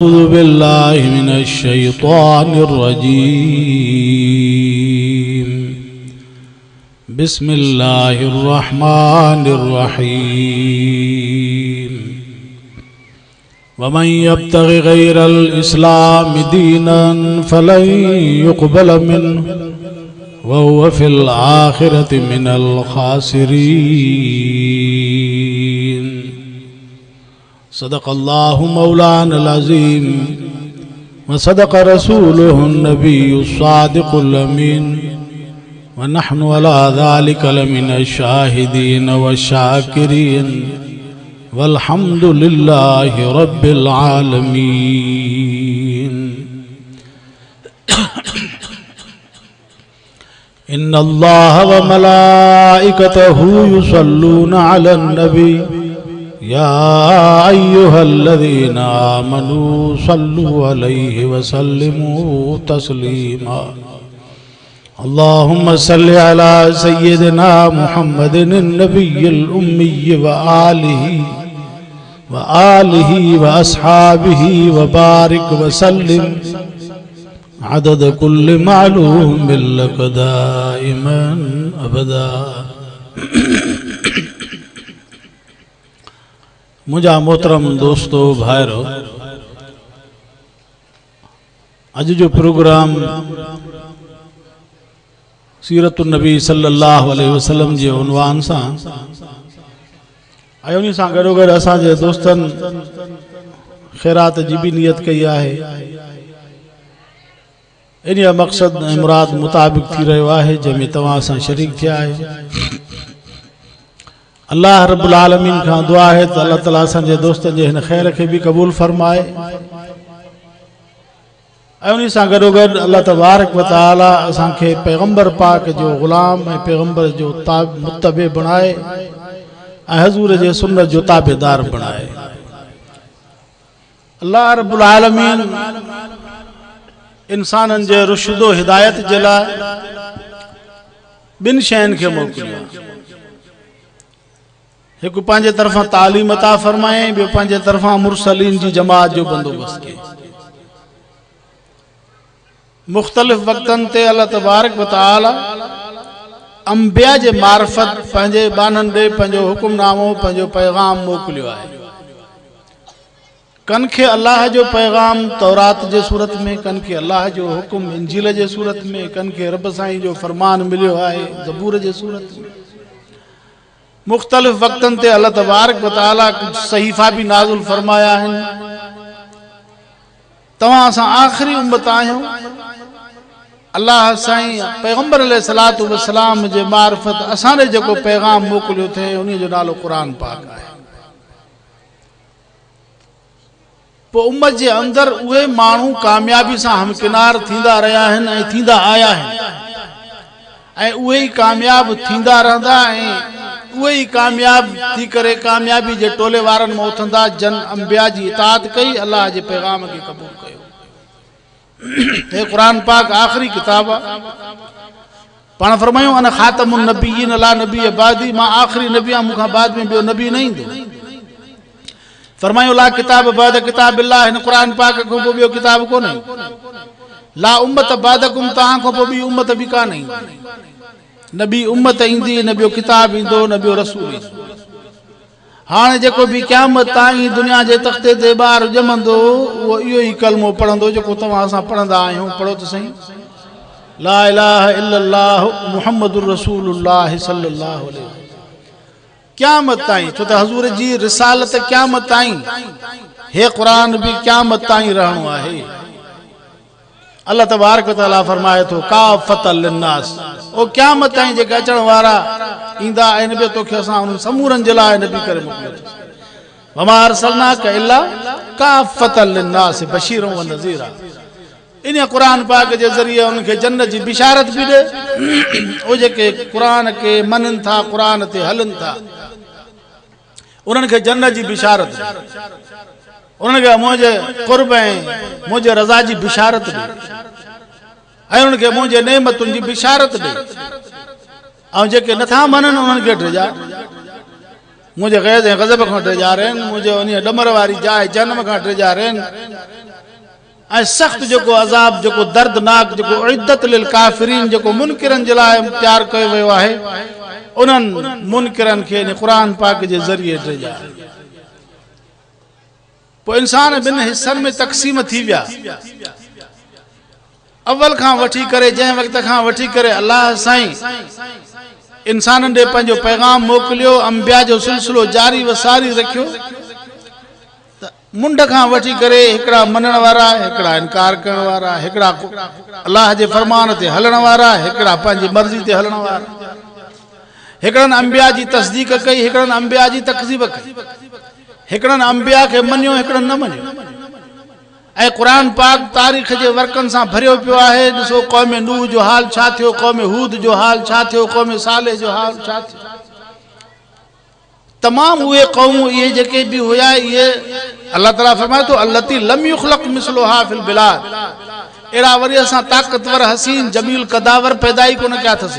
أعوذ بالله من الشيطان الرجيم بسم الله الرحمن الرحيم ومن يبتغي غير الإسلام دينا فلن يقبل منه وهو في الآخرة من الخاسرين. صدق الله مولانا العظيم وصدق رسوله النبي الصادق الأمين ونحن على ذلك لمن الشاهدين والشاكرين والحمد لله رب العالمين. إن الله وملائكته يصلون على النبي يا أيها الذين آمنوا صلوا عليه وسلموا تسليما. اللهم صل على سيدنا محمد النبي الأمي وآله وأصحابه وبارك وسلم عدد كل معلوم لك دائما أبدا. منهنجا محترم دوستو ڀائرو، اڄ جو پروگرام سيرت النبي صلي الله عليه وسلم جي عنوان سان ۽ ان سان گڏوگڏ اسان جي دوستن خيرات جي به نيت ڪئي آهي. انهيء مقصد ۽ مراد مطابق ٿي رهيو آهي جنهن ۾ توهان اسان شريڪ ٿيا آهيو. الله رب العالمين کان دعا آهي ته الله تعالي اسان جي دوستن جي هن خير کي به قبول فرمائي ۽ انهي سان گڏوگڏ الله تبارڪ و تعالي اسان کي پيغمبر پاڪ جو غلام ۽ پيغمبر جو متبع بڻائي ۽ حضور جي سنت جو تابعدار بڻائي. الله رب العالمين انسانن جي رشد و هدايت جي لاء ٻن شين کي موڪليو، هڪ پنهنجي طرفان تعليم عطا فرمائي، ٻيو پنهنجي طرفان مرسلين جي جماعت جو بندوبست ڪيو. مختلف وقتن تي الله تبارڪ و تعالي انبياء جي معرفت پنهنجي ٻانهن ڏي پنهنجو حڪم نامو، پنهنجو پيغام موڪليو آهي. ڪن کي الله جو پيغام تورات جي صورت ۾، ڪن کي الله جو حڪم انجيل جي صورت ۾، ڪن کي رب سائين جو فرمان مليو آهي زبور جي صورت ۾. مختلف وقتن تي الله تبارڪ و تعالي ڪجهه صحيفا به نازل فرمايا آهن. توهان اسان آخري امت آهيون. الله سائين پيغمبر عليه الصلوة والسلام جي معرفت اسان ڏي جيڪو پيغام موڪليو اٿئي انهي جو نالو قرآن پاڪ آهي. پوء امت جي اندر اهي ماڻهو ڪاميابي سان همڪنار ٿيندا رهيا آهن ۽ ٿيندا آيا آهن ۽ اهي ئي ڪامياب ٿيندا رهندا ۽ اهي ئي ڪامياب ٿي ڪري ڪاميابي جي ٽولي وارن مان اٿندا جن انبياء جي اطاعت ڪئي، الله جي پيغام کي قبول ڪيو. هي قرآن پاڪ آخري ڪتاب آ. پاڻ فرمايو انا خاتم النبيين لا نبي بعدي، مان آخري نبي آهيان، مون کان بعد ۾ ٻيو نبي نه ايندو. فرمايو لا ڪتاب بعد ڪتاب الله، هن قرآن پاڪ کان پوء ٻيو ڪتاب ڪونهي. لا امت بعدڪم، توهان کان پوء ٻي امت به ڪانه ايندي. نه ٻي امت ايندي، نه ٻيو ڪتاب ايندو، نه ٻيو رسول ايندو. هاڻي جيڪو به قيامت تائين دنيا جي تختي تي ٻار ڄمندو اهو اهو ئي ڪلمو پڙهندو جيڪو توهان اسان پڙهندا آهيون. پڙهو ته سهي، لا اله الا الله محمد رسول الله صلي الله عليه وسلم. قيامت تائين، ڇو ته حضور جي رسالت قيامت تائين، هي قرآن به قيامت تائين رهڻو آهي. الله تبارڪ وتعاليٰ فرمائي ٿو ڪافة للناس، او قيامت تائين جيڪي اچڻ وارا ايندا اي نبي توکي اسان انهن سمورن جي لاء نبي ڪري موڪليو اٿس. وما ارسلناک الا ڪافة للناس بشيرا ونذيرا. ان قرآن پاڪ جي ذريعي انهن کي جنت جي بشارت به ڏي، او جيڪي قرآن کي مڃن ٿا، قرآن تي هلن ٿا، انهن کي جنت جي بشارت ڏي، انهن کي منهنجي قرب ۽ منهنجي رضا جي بشارت ڏي ۽ انهن کي منهنجي نعمتن جي بشارت ڏي، ۽ جيڪي نٿا مڃن انهن کي ڊڄار، منهنجي غيظ ۽ غضب کان ڊيڄارين، منهنجي انهيء ڏمر واري جاء جهنم کان ڊيڄارين. ۽ سخت جيڪو عذاب جيڪو دردناڪ جيڪو اعدت للڪافرين جيڪو منڪرن جي لاء تيار ڪيو ويو آهي انهن منڪرن کي ان قرآن پاڪ جي ذريعي ڊيڄار. پوء انسان ٻن حصن ۾ تقسيم ٿي ويا. اول کان وٺي ڪري جنهن وقت کان وٺي ڪري الله سائين انسانن ڏي پنهنجو پيغام موڪليو، انبياء جو سلسلو جاري و ساري رکيو ته منڍ کان وٺي ڪري هڪڙا مڃڻ وارا، هڪڙا انڪار ڪرڻ وارا، هڪڙا الله جي فرمان تي هلڻ وارا، هڪڙا پنهنجي مرضي تي هلڻ وارا. هڪڙن انبياء جي تصديق ڪئي، هڪڙن انبياء جي تڪذيب ڪئي. هڪڙن انبياء کي مڃيو، هڪڙن نه مڃيو. ۽ قرآن پاڪ تاريخ جي ورقن سان ڀريو پيو آهي، ڏسو قوم نوح جو حال ڇا ٿيو، قوم هود جو حال ڇا ٿيو، قوم صالح جو حال ڇا ٿيو. تمام اهي قومون اهي جيڪي به هيا اهي الله تعالي فرمائي ٿو التي لم يخلق مثلها في البلاد اهڙا وري اسان طاقتور حسين جميل قداور پيدا ئي ڪونه ڪيا اٿس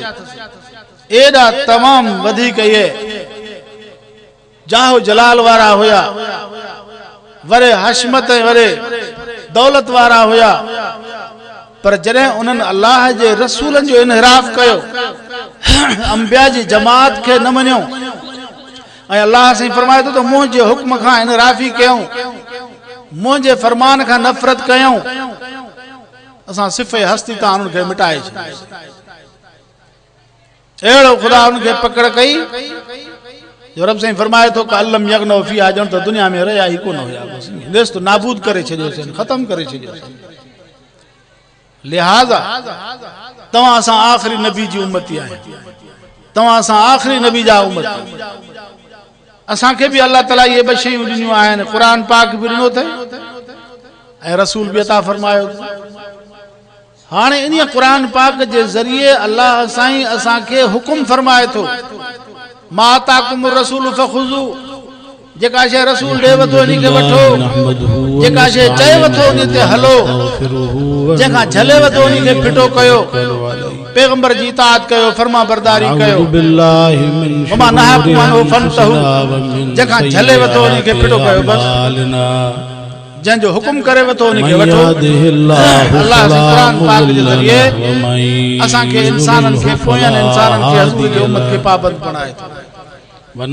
ايڏا تمام وڌيڪ اهي جاه و جلال وارا هيا، وري حشمت ۽ وري دولت وارا هيا، پر جڏهن انهن الله جي رسولن جو انحراف ڪيو، انبياء جي جماعت کي نه مڃيو ۽ الله سائين فرمائي ٿو ته منهنجي حڪم کان انحرافي ڪيائون، منهنجي فرمان کان نفرت ڪيائون، اسان صفحه هستي تان انهن کي مٽائي ڇڏيوسين. اهڙو خدا ان کي پڪڙ ڪئي جو رب سائين فرمائي ٿو ڪا لم يغنو فيها ڄڻ ته دنيا ۾ رهيا ئي ڪونه هيا بس نيست نابود ڪري ڇڏيوسين ختم ڪري ڇڏيوسين لہذا توهان اسان آخري نبي جي امتي آهيون توهان اسان آخري نبي جا امتي اسان کي به الله تعالي اهي ٻه شيون ڏنيون آهن قرآن پاڪ به ڏنو اٿئي ۽ رسول به عطا فرمايو هاڻي انهيء قرآن پاڪ جي ذريعي الله سائين اسان کي حڪم فرمائي ٿو، ما آتاڪم الرسول فخذو جيڪا شيء رسول ڏيوَ ٿو انهي کي وٺو، جيڪا شيء چئيو ٿو انهي تي هلو، جنهن کان جهليو ٿو انهي کي ڦٽو ڪيو، پيغمبر جي اطاعت ڪيو، فرمانبرداري ڪيو، وما نهاڪم عنه فانتهو جنهن کان جهليو ٿو انهي کي ڦٽو ڪيو بس. جنهن جو حڪم ڪري وٿو ان کي وٺو. الله سائين قرآن پاڪ جي ذريعي اسان کي انسانن کي پوين انسانن کي حضور جي امت کي پابند بڻائي ٿو. ۽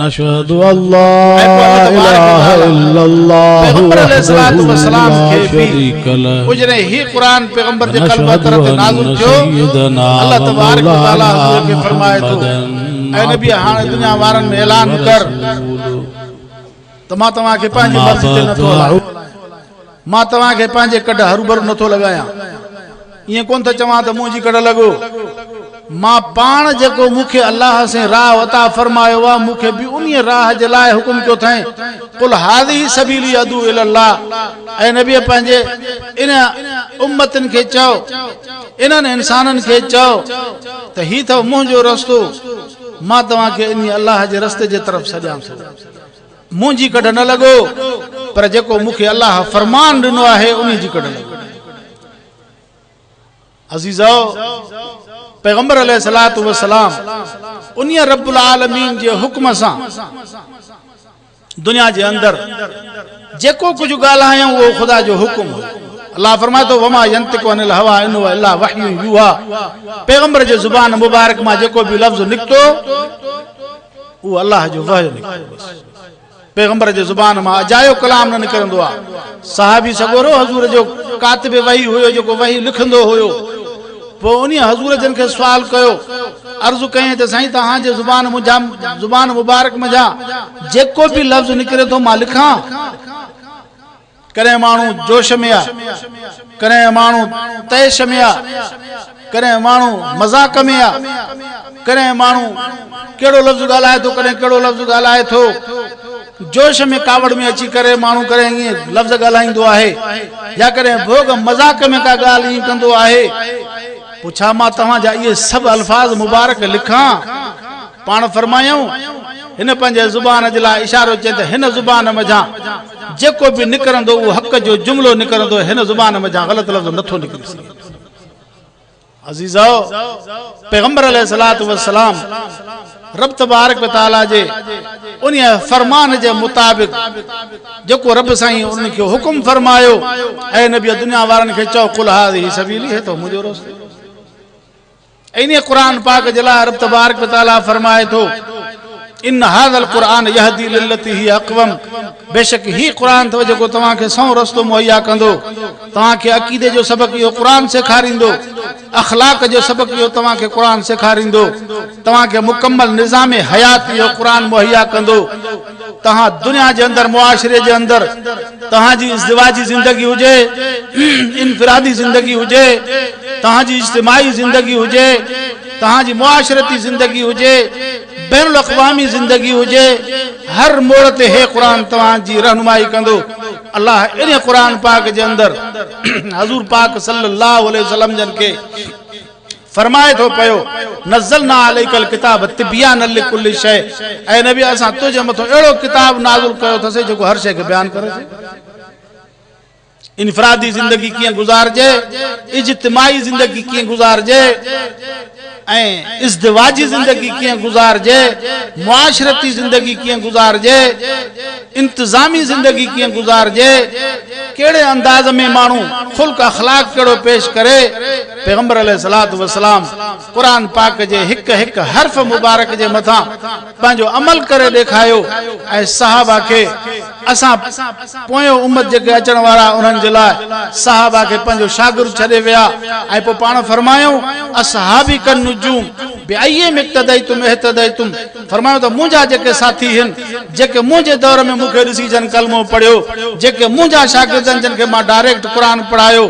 پوء الله تبارڪ وتعالي پيغمبر عليه الصلوة والسلام کي به پوء جڏهن هي قرآن پيغمبر جي قلب اطهر تي نازل ٿيو الله تبارڪ وتعالي حضور کي فرمائي ٿو اي نبي هاڻي دنيا وارن ۾ اعلان ڪر ته مان توهان کي پنهنجي مرضي تي نٿو هلايان، مان توهان کي پنهنجي ڪڍ هروڀرو نٿو لڳايان، ائين ڪونه ٿو چوان ته منهنجي ڪڍ لڳو، مان پاڻ جيڪو مون کي الله سائين راهه عطا فرمايو آهي، مون کي به انهيء راهه جي لاء حڪم ڪيو اٿائين، قل هذه سبيلي ادعو الي الله، اي نبي پنهنجي ان امتن کي چئو، انهن انسانن کي چئو ته هي اٿو منهنجو رستو، مان توهان کي انهيء الله جي رستي جي طرف سڏيان ٿو. منهنجي ڪڍ نه لڳو، پر جيڪو مون کي الله فرمان ڏنو آهي، انهي جي ڪڍ لڳو. عزيزؤ! پيغمبر عليه الصلوة والسلام انهيء رب العالمين جي حڪم سان دنيا جي اندر جيڪو ڪجهه ڳالهايائون اهو خدا جو حڪم هو. الله فرمائي ٿو، وما ينطق عن الهويٰ ان هو الا وحي يوحيٰ پيغمبر جي زبان مبارڪ مان جيڪو به لفظ نڪتو، اهو الله جو وحي نڪتو بس پيغمبر جي زبان مان اجايو ڪلام نه نڪرندو آ صحابي سڳورو حضور جو ڪاتب وحي هيو جيڪو وحي لکندو هيو پوء انهي حضور جن کي سوال ڪيو عرض ڪيائين ته سائين توهان جي زبان منجهان زبان مبارڪ منجهان جيڪو به لفظ نڪري ٿو مان لکان ڪڏهن ماڻهو جوش ۾ آ، ڪڏهن ماڻهو طيش ۾ آ، ڪڏهن ماڻهو مذاق ۾ آ، ڪڏهن ماڻهو ڪهڙو لفظ ڳالهائي ٿو، ڪڏهن ڪهڙو لفظ ڳالهائي ٿو. جوش ۾ ڪاوڙ ۾ اچي ڪري ماڻهو ڪڏهن ائين لفظ ڳالهائيندو آهي يا ڪڏهن ڀوڳ مذاق ۾ ڪا ڳالهه ائين ڪندو آهي. پوء ڇا مان توهان جا اهي سڀ الفاظ مبارڪ لکان؟ پاڻ فرمايائون، هن پنهنجي زبان جي لاء اشارو چين ته هن زبان منجهان جيڪو به نڪرندو اهو حق جو جملو نڪرندو، هن زبان منجهان غلط لفظ نٿو نڪري سگهي. عزيزو! پيغمبر عليه الصلوة والسلام رب تبارڪ و تعاليٰ جي انهيء فرمان جي مطابق جيڪو رب سائين انهن کي حڪم فرمايو، اي نبي دنيا وارن کي چئو قل هذه سبيلي هي اٿو منهنجو رستو. انهيء قرآن پاڪ جي لاء رب تبارڪ و تعاليٰ فرمائي ٿو، ان هذا القرآن يهدي للتي هي اقوم بيشڪ هي قرآن اٿو جيڪو توهان کي سنئون رستو مهيا ڪندو، توهان کي عقيدي جو سبق اهو قرآن سيکاريندو، اخلاق جو سبق اهو توهان کي قرآن سيکاريندو، توهان کي مڪمل نظام حيات اهو قرآن مهيا ڪندو. توهان دنيا جي اندر معاشري جي اندر توهان جي ازدواجي زندگي هجي، انفرادي زندگي هجي، توهان جي اجتماعي زندگي هجي، توهان جي معاشرتي زندگي هجي، بين الاقوامي زندگي هجي، هر موڙ تي هي قرآن توهان جي رهنمائي ڪندو. الله انهي قرآن پاڪ جي اندر حضور پاڪ صلي الله عليه وسلم جن کي فرمائي ٿو پيو، نزلنا عليک الڪتاب تبيانا لڪل شيء اي نبي اسان تنهنجي مٿو اهڙو ڪتاب نازل ڪيو اٿسي جيڪو هر شيء کي بيان ڪري ٿو. انفرادي زندگي ڪيئن گذارجي، اجتماعي زندگي ڪيئن گذارجي ۽ ازدواجي زندگي ڪيئن گذارجي، معاشرتي زندگي ڪيئن گذارجي، انتظامي زندگي ڪيئن گذارجي، ڪهڙي انداز ۾ ماڻهو خلق اخلاق ڪهڙو پيش ڪري، پيغمبر عليه الصلوة والسلام قرآن پاڪ جي هڪ هڪ حرف مبارڪ جي مٿان پنهنجو عمل ڪري ڏيکايو ۽ صحابه کي اسان پويون امت جيڪي اچڻ وارا انهن جي لاء صحابه کي پنهنجو شاگرد ڇڏي ويا ۽ پوء پاڻ فرمايائون اصحابي ڪالنجوم بايهم اقتديتم اهتديتم فرمايو ته منهنجا جيڪي ساٿي هن، جيڪي منهنجي دور ۾ مون کي ڏسي جن ڪلمو پڙهيو، جيڪي منهنجا شاگرد آهن جن کي مان ڊائريڪٽ قرآن پڙهايو،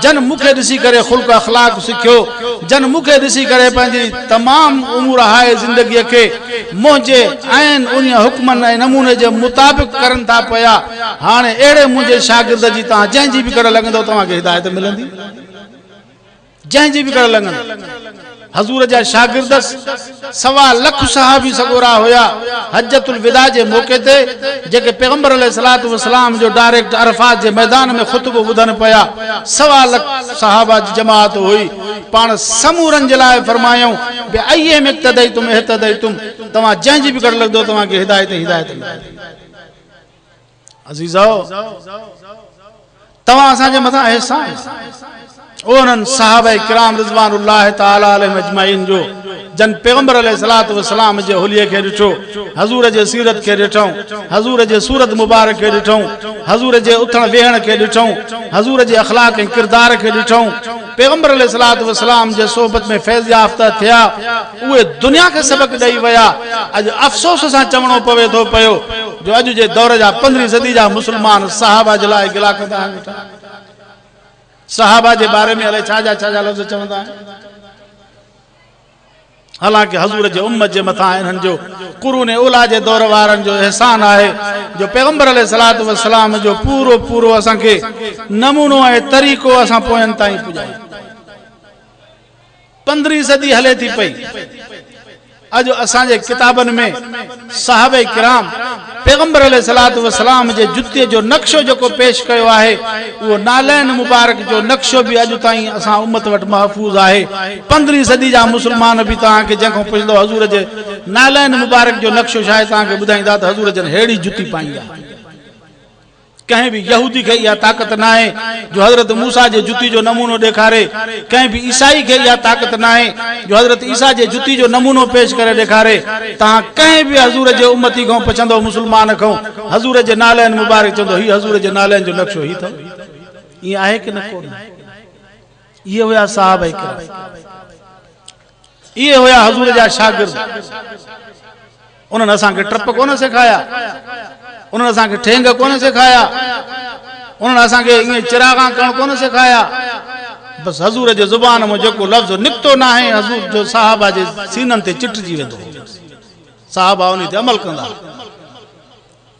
جن مون کي ڏسي ڪري خلق اخلاق سکيو، جن مون کي ڏسي ڪري پنهنجي تمام امور هاء زندگيء کي منهنجي عين انهيء حڪمن ۽ نموني جي مطابق ڪرن ٿا پيا، هاڻي اهڙي منهنجي شاگرد جي توهان جنهن جي به ڪڙ لڳندؤ توهان کي هدايت ملندي. جنهن جي به ڪڙ لڳندؤ. حضور جا شاگرد سوا لک صحابي سڳورا هيا، حجة الوداع جي موقعي تي جيڪي پيغمبر عليه الصلوة والسلام جو ڊائريڪٽ عرفات جي ميدان ۾ خطبو ٻڌن پيا، سوا لک صحابه جي جماعت هئي، پاڻ سمورن جي لاء فرمايائون، بأيهم اقتديتم اهتديتم، توهان جنهن جي به ڪڙ لڳندؤ توهان کي هدايت ئي هدايت ملندي. عزيزؤ! توهان اسان جي مٿان احسان انهن صحابه ڪرام رضوان الله تعالٰي عليهم اجمعين جو جن پيغمبر عليه الصلوة والسلام جي حليي کي ڏٺو، حضور جي سيرت کي ڏٺائون، حضور جي صورت مبارڪ کي ڏٺائون، حضور جي اٿڻ ويهڻ کي ڏٺائون، حضور جي اخلاق ۽ ڪردار کي ڏٺائون، پيغمبر عليه الصلوة والسلام جي صحبت ۾ فيض يافته ٿيا، اهي دنيا کي سبق ڏئي ويا. اڄ افسوس سان چوڻو پوي ٿو پيو جو اڄ جي دور جا پندرهين صدي جا مسلمان صحابه جي لاء گلا ڪندا آهن ويٺا. صحابه جي باري ۾ الائي ڇا جا ڇا جا لفظ چوندا آهن. حالانڪه حضور جي امت جي مٿان انهن جو قرون اوليٰ جي دور وارن جو احسان آهي جو پيغمبر عليه الصلوة والسلام جو پورو پورو اسان کي نمونو ۽ طريقو اسان پوين تائين پڄايو. پندرهين صدي هلي ٿي پئي. اڄ اسان جي ڪتابن ۾ صحابه ڪرام پيغمبر عليه الصلوة والسلام جي جتيء جو نقشو جيڪو پيش ڪيو آهي اهو نعلين مبارڪ جو نقشو به اڄ تائين اسان امت وٽ محفوظ آهي. پندرهين صدي جا مسلمان به توهان کي جنهن کان پڇندؤ حضور جي نعلين مبارڪ جو نقشو ڇا آهي توهان کي ٻڌائيندا ته حضور جن ههڙي جتي پائيندا هئا. ڪنهن به يهودي کي اها طاقت ناهي جو حضرت موسيٰ جي جتي جو نمونو ڏيکاري، ڪنهن به عيسائي کي اها طاقت ناهي جو حضرت عيسيٰ جي جتي جو نمونو پيش ڪري ڏيکاري. توهان ڪنهن به حضور جي امتي کان پڇندؤ مسلمان کان حضور جي نعلين مبارڪ چوندو هي حضور جي نعلين جو نقشو هي اٿو. ائين آهي ڪي نه ڪونه؟ اهي هيا صحابه ڪرام. اهي هيا حضور جا شاگرد. انهن اسان کي ٽپ ڪونه سيکايا، انهن اسان کي ٺينگ ڪونه سيکايا، انهن اسان کي ائين چراغان ڪرڻ ڪونه سيکايا. بس حضور جي زبان مان جيڪو لفظ نڪتو ناهي حضور جو صحابه جي سينن تي چٽجي ويندو هو. صحابه انهي تي عمل ڪندا هئا.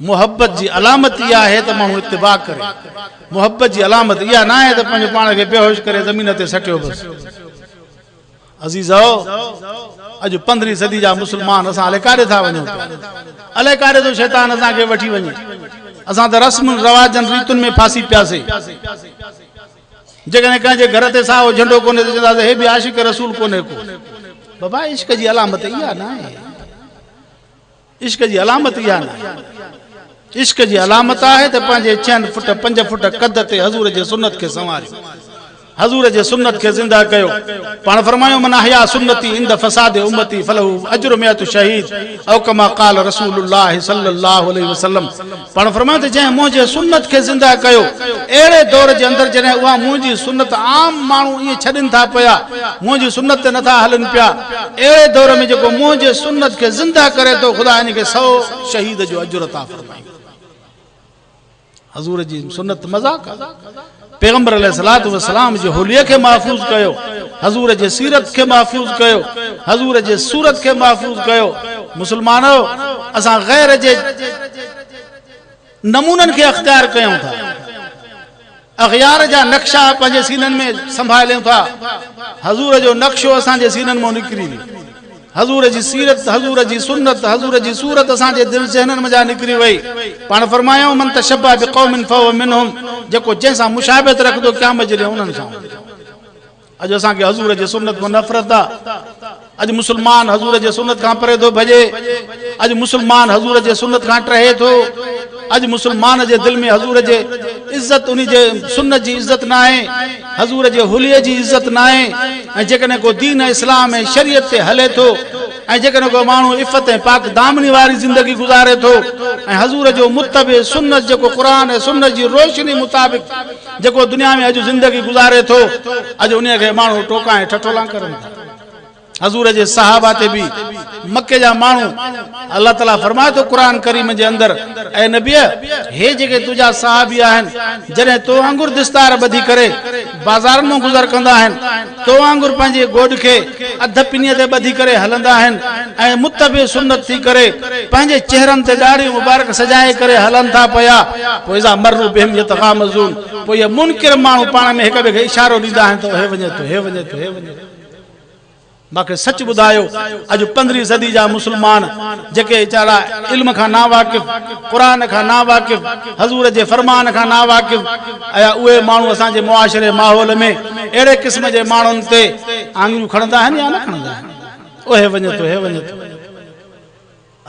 محبت جي علامت اها آهي ته ماڻهو اتباع ڪري. محبت جي علامت اها ناهي ته پنهنجو پاڻ کي بيهوش ڪري زمين تي سٽيو بس. عزيزؤ! اڄ پندرهين صدي جا مسلمان اسان الائي ڪاڏي ٿا وڃون پيا؟ الائي ڪاڏي ٿو شيطان اسان کي وٺي وڃي؟ اسان ته رسمن رواجن ريتن ۾ ڦاسي پياسي. جيڪڏهن ڪنهن جي گهر تي سائو جهنڊو ڪونهي ته چونداسين هي به عاشق رسول ڪونهي ڪو. بابا عشق جي علامت اها ناهي. عشق جي علامت اها ناهي. عشق جي علامت آهي ته پنهنجي ڇهن فٽ پنج فٽ قد تي حضور جي سنت کي سنواريو. حضور جي سنت کي زنده ڪيو. پاڻ فرمايو من احيا سنتي عند فساد امتي فله اجر مئة شهيد او ڪما قال رسول الله صلي الله عليه وسلم پاڻ فرمايو ته جنهن منهنجي سنت کي زنده ڪيو اهڙي دور جي اندر جڏهن اها منهنجي سنت عام ماڻهو ائين ڇڏين ٿا پيا منهنجي سنت تي نٿا هلن پيا اهڙي دور ۾ جيڪو منهنجي سنت کي زنده ڪري ٿو خدا ان کي سو شهيد جو اجر عطا فرمائيندو. حضور جي سنت مذاق آ. پيغمبر عليه الصلوة والسلام جي حليي کي محفوظ ڪيو، حضور جي سيرت کي محفوظ ڪيو، حضور جي صورت کي محفوظ ڪيو. مسلمانو! اسان غير جي نمونن کي اختيار ڪيون ٿا. اغيار جا نقشا پنهنجي سينن ۾ سنڀاليون ٿا. حضور جو نقشو اسان جي سينن مان نڪري ويو. حضور جي سيرت، حضور جي سنت، حضور جي صورت اسان جي دل ذهنن منجهان نڪري وئي. پاڻ فرمايائون، من تشبه بقوم فهو منهم، جيڪو جنهن سان مشابهت رکندو قيامت جي ڏينهن انهن سان هوندو. اڄ اسان کي حضور جي سنت کان نفرت آ. اڄ مسلمان حضور جي سنت کان پري ٿو ڀڄي. اڄ مسلمان حضور جي سنت کان ٽهي ٿو. اڄ مسلمان جي دل ۾ حضور جي عزت انهي جي سنت جي عزت ناهي. حضور جي حليي جي عزت ناهي ۽ جيڪڏهن ڪو دين اسلام ۽ شريعت تي هلي ٿو ۽ جيڪڏهن ڪو ماڻهو عفت ۽ پاڪ دامني واري زندگي گذاري ٿو ۽ حضور جو متبع سنت جيڪو قرآن ۽ سنت جي روشني مطابق جيڪو دنيا ۾ اڄ زندگي گذاري ٿو اڄ انهي کي ماڻهو ٽوڪا ۽ ٺٺولان ڪرن ٿا. حضور جي صحابه تي به مڪي جا ماڻهو الله تعالي فرمائي ٿو قرآن ڪريم جي اندر اي نبي هي جيڪي تنهنجا صحابي آهن جڏهن تو وانگر دستار ٻڌي ڪري بازارن مان گذر ڪندا آهن تو وانگر پنهنجي گوڏ کي اڌ پنيء تي ٻڌي ڪري هلندا آهن ۽ متبع سنت ٿي ڪري پنهنجي چهرن تي ڏاڙهيون مبارڪ سجائي ڪري هلن ٿا پيا پوء اذا مروا بهم يتغامزون پوء اهي منڪر ماڻهو پاڻ ۾ هڪ ٻئي کي اشارو ڏيندا آهن ته هي وڃي ٿو هي وڃي ٿو هي وڃي ٿو. مان کي سچ ٻڌايو اڄ پندرهين صدي جا مسلمان جيڪي ويچارا علم کان ناواقف، قرآن کان ناواقف، حضور جي فرمان کان ناواقف ايا اهي ماڻهو اسان جي معاشري ماحول ۾ اهڙي قسم جي ماڻهن تي آڱريون کڻندا آهن يا نه کڻندا آهن؟ اهي وڃي ٿو هي وڃي ٿو.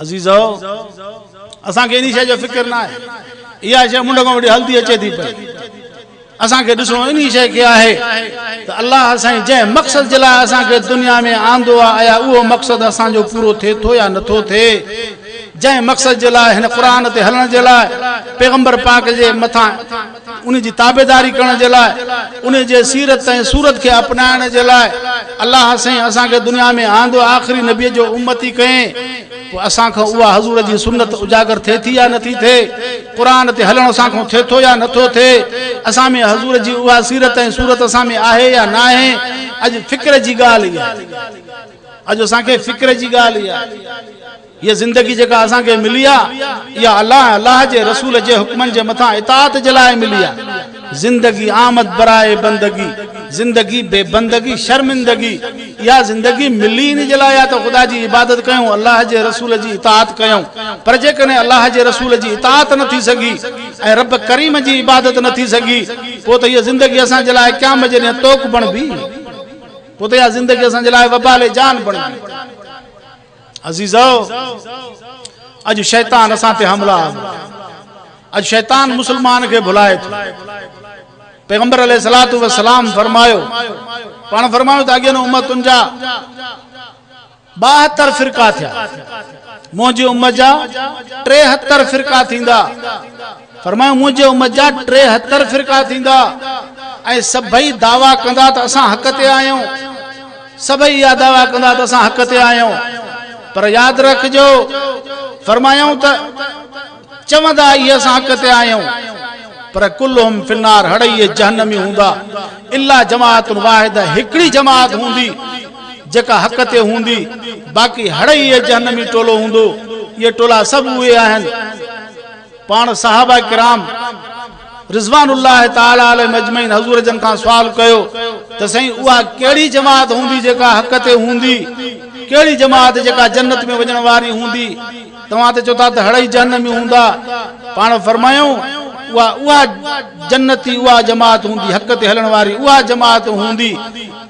عزيزو! اسان کي انهي شيء جو فڪر نه آهي. اها شيء منڍ کان وٺي هلندي اچي ٿي پئي. اسان کي ڏسڻو انهي شيء کي آهي ته الله سائين جنهن مقصد جي لاء اسان کي دنيا ۾ آندو آهي آيا اهو مقصد اسان جو پورو ٿئي ٿو يا نٿو ٿئي. جنهن مقصد جي لاء هن قرآن تي هلڻ جي لاء پيغمبر پاڪ جي مٿان ان جي تابعداري ڪرڻ جي لاء ان جي سيرت ۽ صورت کي اپنائڻ جي لاء الله سائين اسان کي دنيا ۾ آندو آخري نبي جو امتي ڪئين پوء اسان کان اها حضور جي سنت اجاگر ٿئي ٿي يا نٿي ٿئي قرآن تي هلڻ اسان کان ٿئي ٿو يا نٿو ٿئي اسان ۾ حضور جي اها سيرت ۽ صورت اسان ۾ آهي يا ناهي اڄ فڪر جي ڳالهه اها اڄ اسان کي فڪر جي ڳالهه اها هيء زندگي جيڪا اسان کي ملي آ، اها الله ۽ الله جي رسول جي حڪمن جي مٿان اطاعت جي لاء ملي آ. زندگي آمد براء بندگي، زندگي بي بندگي شرمندگي. اها زندگي ملي ان جي لاء آ ته خدا جي عبادت ڪيون، الله جي رسول جي اطاعت ڪيون. پر جيڪڏهن الله جي رسول جي اطاعت نه ٿي سگهي ۽ رب ڪريم جي عبادت نه ٿي سگهي، پوء ته هيء زندگي اسان جي لاء قيامت جي ڏينهن طوق بڻبي. پوء ته اها زندگي اسان جي لاء وبال جان بڻبي. عزيزو! اڄ شيطان اسان تي حمله آور آهي. اڄ شيطان مسلمان کي ڀلائي ٿو. پيغمبر عليه الصلوة والسلام فرمايو، پاڻ فرمايو ته اڳين امتن جا 72 فرقا ٿيا، منهنجي امت جا 73 فرقا ٿيندا. فرمايو منهنجي امت جا 73 فرقا ٿيندا ۽ سڀئي دعويٰ ڪندا ته اسان حق تي آهيون. سڀئي اها دعويٰ ڪندا ته اسان حق تي آهيون پر ياد رکجو فرمايائون ته چوندا اهي اسان حق تي آهيون پر ڪلهم في النار هڙئي اهي جهنمي هوندا الا جماعت واحده هڪڙي جماعت هوندي جيڪا حق تي هوندي باقي هڙئي اهي جهنمي ٽولو هوندو اهي ٽولا سڀ اهي آهن پاڻ صحابه ڪرام رضوان الله تعالٰي عليهم اجمعين حضور جن کان سوال ڪيو ته سائين اها ڪهڙي جماعت هوندي جيڪا حق تي هوندي ڪهڙي جماعت جيڪا جنت ۾ وڃڻ واري هوندي توهان ته چئو ٿا ته هڙئي جهنمي هوندا پاڻ فرمايائون اها اها جنتي اها جماعت هوندي، حق تي هلڻ واري اها جماعت هوندي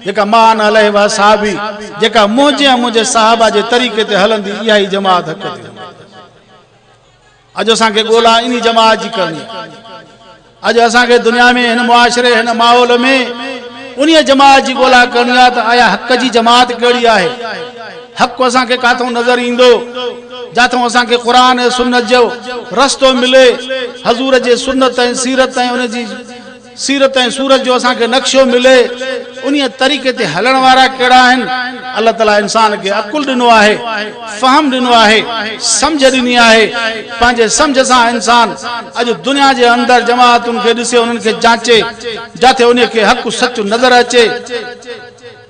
جيڪا ما انا عليه واصحابي، جيڪا منهنجي ۽ منهنجي صحابه جي طريقي تي هلندي، اها ئي جماعت حق تي هوندي. اڄ اسان کي ڳولا انهي جماعت جي ڪرڻي آهي. اڄ اسان کي دنيا ۾ هن معاشري هن ماحول ۾ انهيء جماعت جي ڳولا ڪرڻي آهي ته آيا حق جي جماعت ڪهڙي آهي؟ حق اسان کي ڪاٿئون نظر ايندو؟ جاٿئون اسان کي قرآن ۽ سنت جو رستو ملي، حضور جي سنت ۽ سيرت ۽ ان جي سيرت ۽ صورت جو اسان کي نقشو ملي، انهيء طريقي تي هلڻ وارا ڪهڙا آهن؟ الله تعاليٰ انسان کي عقل ڏنو آهي، فهم ڏنو آهي، سمجهه ڏني آهي، پنهنجي سمجهه سان انسان اڄ دنيا جي اندر جماعتن کي ڏسي انهن کي جانچي، جاٿي انهي کي حق سچ نظر اچي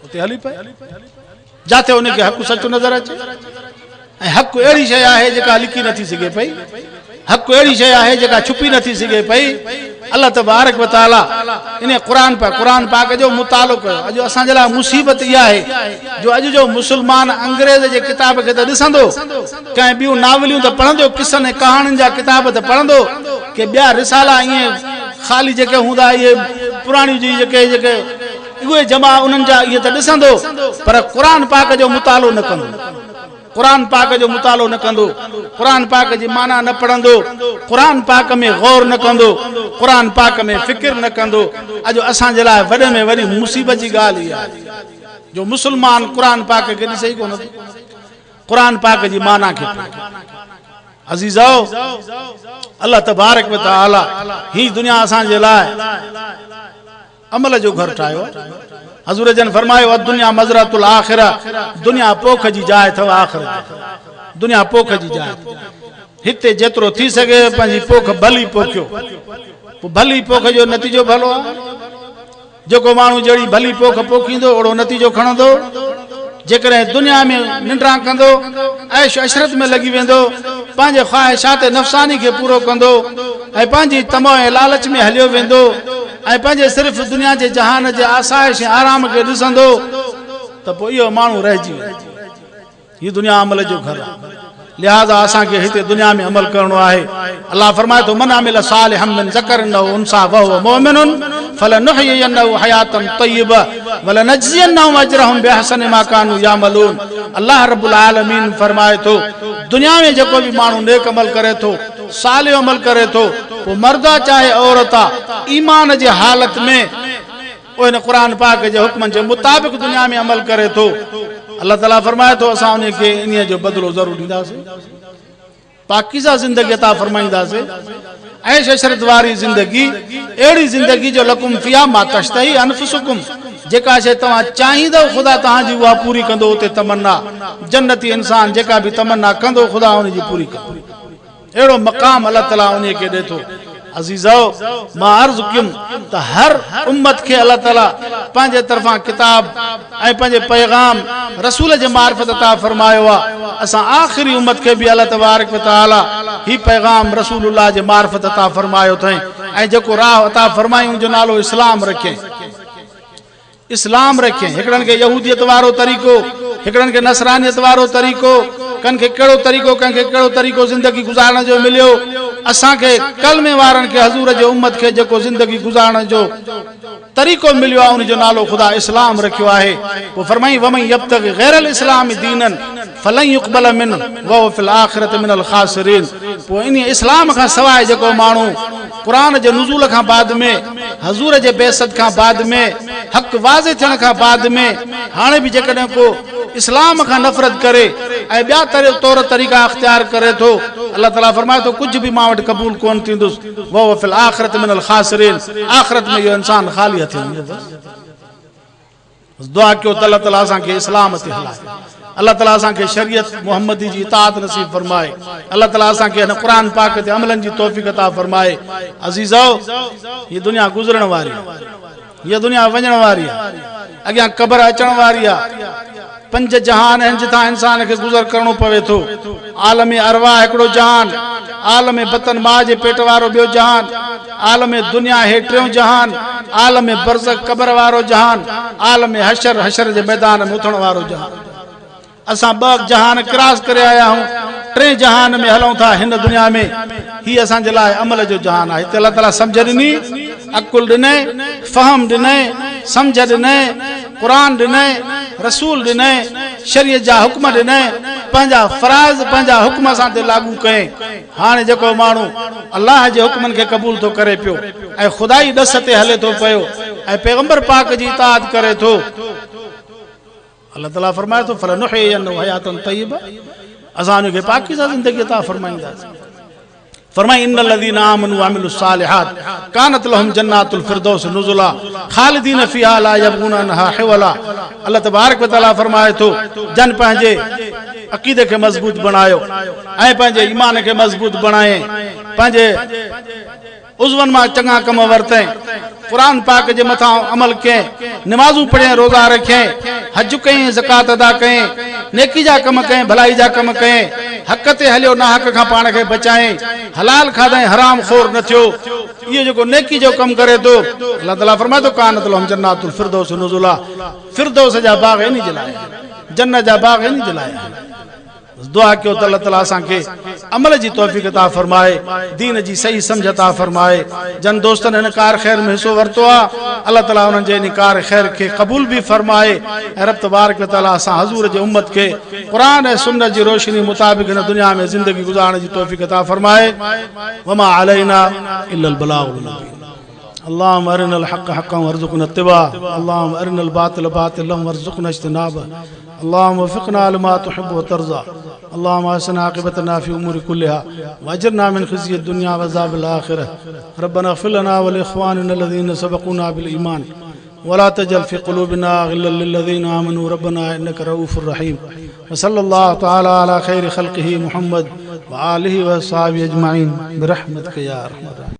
اتي هلي پئي، جاٿي انهي کي حق سچ نظر اچي ۽ حق اهڙي شيء آهي جيڪا لڪي نٿي سگهي پئي، حق اهڙي شيء آهي جيڪا ڇپي نٿي سگهي پئي. الله تبارڪ و تعالي انهي قرآن پاڪ قرآن پاڪ جو مطالعو ڪيو. اڄ اسان جي لاء مصيبت اها آهي جو اڄ جو مسلمان انگريز جي ڪتاب کي ته ڏسندو، ڪنهن ٻيون ناوليون ته پڙهندو، قصن ۽ ڪهاڻين جا ڪتاب ته پڙهندو، ڪي ٻيا رسالا ائين خالي جيڪي هوندا اهي پراڻيون جي جيڪي جيڪي اهي جمع انهن جا اهي ته ڏسندو پر قرآن پاڪ جو مطالعو نه ڪندو. قرآن پاڪ جو مطالعو نه ڪندو، قرآن پاڪ جي معنيٰ نه پڙهندو، قرآن پاڪ ۾ غور نه ڪندو، قرآن پاڪ ۾ فڪر نه ڪندو. اڄ اسان جي لاء وڏي ۾ وڏي مصيبت جي ڳالهه اها آهي جو مسلمان قرآن پاڪ کي ڏسي ئي ڪونه ٿو، قرآن پاڪ جي معنيٰ کي پڙهي. عزيزو! الله تبارڪ و تعالي هي دنيا اسان جي لاء عمل جو گهر ٺاهيو آهي. حضور جن فرمايو، الدنيا مزرعة الاخرة، دنيا پوک جي جاء اٿو آخرت جي. دنيا پوک جي جاء اٿو. هتي جيترو ٿي سگهي پنهنجي پوک ڀلي پوکيو. پوء ڀلي پوک جو نتيجو ڀلو آهي. جيڪو ماڻهو جهڙي ڀلي پوک پوکيندو اوڙو نتيجو کڻندو. جيڪڏهن دنيا ۾ ننڊان ڪندو، عيش عشرت ۾ لڳي ويندو، پنهنجي خواهشات نفساني کي پورو ڪندو ۽ پنهنجي طمع ۽ لالچ ۾ هليو ويندو ۽ پنهنجي صرف دنيا جي جهان جي آسائش ۽ آرام کي ڏسندو ته پوء اهو ماڻهو رهجي ويندو. هي دنيا عمل جو گهر آهي، لهذا اسان کي هتي دنيا ۾ عمل ڪرڻو آهي. الله فرمائي ٿو، من عمل صالحا من ذڪر او انثيٰ وهو مؤمن فلنحيينه حياة طيبة ولنجزينهم اجرهم باحسن ما ڪانوا يعملون. الله رب العالمين فرمائي ٿو، دنيا ۾ جيڪو به ماڻهو نيڪ عمل ڪري ٿو، صالح عمل ڪري ٿو، پوء مرد آ چاهي عورت آ، ايمان جي حالت ۾ اهو هن قرآن پاڪ جي حڪمن جي مطابق دنيا ۾ عمل ڪري ٿو، الله تعاليٰ فرمائي ٿو، اسان انهي کي انهيء جو بدلو ضرور ڏينداسين، پاڪيزه زندگي عطا فرمائينداسين، عيش عشرت واري زندگي، اهڙي زندگي جو لڪم فيها ما تشتهي انفسڪم، جيڪا شيء توهان چاهيندؤ خدا توهان جي اها پوري ڪندو، اتي تمنا، جنتي انسان جيڪا به تمنا ڪندو خدا ان جي پوري ڪندو. اهڙو مقام الله تعاليٰ انهيء کي ڏئي ٿو. عزيزؤ! مان عرض ڪيم ته هر امت کي الله تعاليٰ پنهنجي طرفان ڪتاب ۽ پنهنجي پيغام رسول جي معرفت عطا فرمايو آهي. اسان آخري امت کي به الله تبارڪ و تعاليٰ هي پيغام رسول الله جي معرفت عطا فرمايو اٿئين ۽ جيڪو راهه عطا فرمائين ان جو نالو اسلام رکيائين. اسلام رکين، هڪڙن کي يهوديت وارو طريقو، هڪڙن کي نصرانيت وارو طريقو، ڪن کي ڪهڙو طريقو ڪنهن کي ڪهڙو طريقو زندگي گذارڻ جو مليو، اسان کي ڪلمي وارن کي حضور جي امت کي جيڪو زندگي گذارڻ جو طريقو مليو آهي ان جو نالو خدا اسلام رکيو آهي، پوء فرمائين ومن يبتغي غير الاسلام دينا فلن يقبل منه وهو في الاخرة من الخاسرين پوء انهي اسلام کان سواء جيڪو ماڻهو قرآن جي نزول کان بعد ۾، حضور جي بعثت کان بعد ۾، حق واضح ٿيڻ کان بعد ۾ هاڻي به جيڪڏهن ڪو اسلام کان نفرت ڪري ۽ ٻيا طور طريقا اختيار ڪري ٿو، الله تعاليٰ فرمائي ٿو ڪجهه به مان وٽ قبول ڪونه ٿيندس، وهو في الاخرة من الخاسرين آخرت ۾ اهو انسان خالي هٿين ويندو. بس دعا ڪيو ته الله تعالي اسان کي اسلام تي هلائي. الله تعالي اسان کي شريعت محمدي جي اطاعت نصيب فرمائي. الله تعالي اسان کي هن قرآن پاڪ تي عملن جي توفيق عطا فرمائي. عزيزؤ! هي دنيا گذرڻ واري آهي. هيء دنيا وڃڻ واري آهي. اڳيان قبر اچڻ واري آهي. پنج جهان آهن جتان انسان کي گذر ڪرڻو پوي ٿو. عالم ارواح هڪڙو جهان، عالم بطن ماء جي پيٽ وارو ٻيو جهان، عالم دنيا هي ٽيون جهان، عالم برزخ قبر وارو جهان، عالم حشر حشر جي ميدان ۾ اٿڻ وارو جهان. اسان ٻه جهان ڪراس ڪري آيا آهيون. ٽئين جهان ۾ هلون ٿا هن دنيا ۾ هي اسان جي لاء عمل جو جهان آهي. هتي الله تعاليٰ سمجهه ڏني، عقل ڏني، فهم ڏني، سمجهه ڏني، قرآن ڏني، رسول ڏني، شريعت جا حڪم ڏني، پنهنجا فرائض پنهنجا حڪم اسان تي لاڳو ڪئين. هاڻي جيڪو ماڻهو الله جي حڪمن کي قبول ٿو ڪري پيو ۽ خدائي ڏس تي هلي ٿو پيو ۽ پيغمبر پاڪ جي اطاعت ڪري ٿو، الله تعاليٰ فرمائي ٿو، فلنحيينه حياة طيبه، اسان ان کي پاڪيزه زندگي عطا فرمائينداسين. فرمائي ان الذين آمنوا وعملوا الصالحات كانت لهم جنات الفردوس نزلا خالدين فيها لا يبغون عنها حولا. الله تبارڪ وتعاليٰ فرمائي ٿو جن پنهنجي عقيدي کي مضبوط بڻايو ۽ پنهنجي ايمان کي مضبوط بڻائين، پنهنجي عضون مان چڱا ڪم ورتئين، قرآن پاڪ جي مٿان عمل ڪيئين، نمازون پڙهين، روزا رکيئين، حج ڪيئين، زڪوات ادا ڪيئين، نيڪي جا ڪم ڪيئين، ڀلائي جا ڪم ڪيئين، حق تي هليو، ناحق کان پاڻ کي بچايئين، حلال کاڌائين، حرام خور نه ٿيو، اهو جيڪو نيڪي جو ڪم ڪري ٿو، الله تعاليٰ فرمائي ٿو، ڪانت لهم جنات الفردوس نزلا، فردوس جا باغ انهي جي لاء آهن، جنت جا باغ انهي جي لاء آهن. بس دعا ڪيو ته الله تعالي اسان کي عمل جي توفيق عطا فرمائي، دين جي صحيح سمجھ عطا فرمائي. جن دوستن هن ڪار خير ۾ حصو ورتو آ الله تعالي انهن جي ان ڪار خير کي قبول به فرمائي ۽ رب تبارڪ وتعالي اسان حضور جي امت کي قرآن ۽ سنت جي روشني مطابق هن دنيا ۾ زندگي گذارڻ جي توفيق عطا فرمائي. وما علينا الا البلاغ المبين. اللهم ارنا الحق حقا وارزقنا اتباعه اللهم ارنا الباطل باطلا وارزقنا اجتنابه اللهم وفقنا لما تحب وترضى اللهم احسن عاقبتنا في امور كلها واجرنا من خزي الدنيا وعذاب الاخره ربنا اغفر لنا ولاخواننا الذين سبقونا بالايمان ولا تجعل في قلوبنا غلا للذين امنوا ربنا انك رؤوف رحيم وصلى الله تعالى على خير خلقه محمد وآله وصحبه اجمعين برحمتك يا ارحم الراحمين.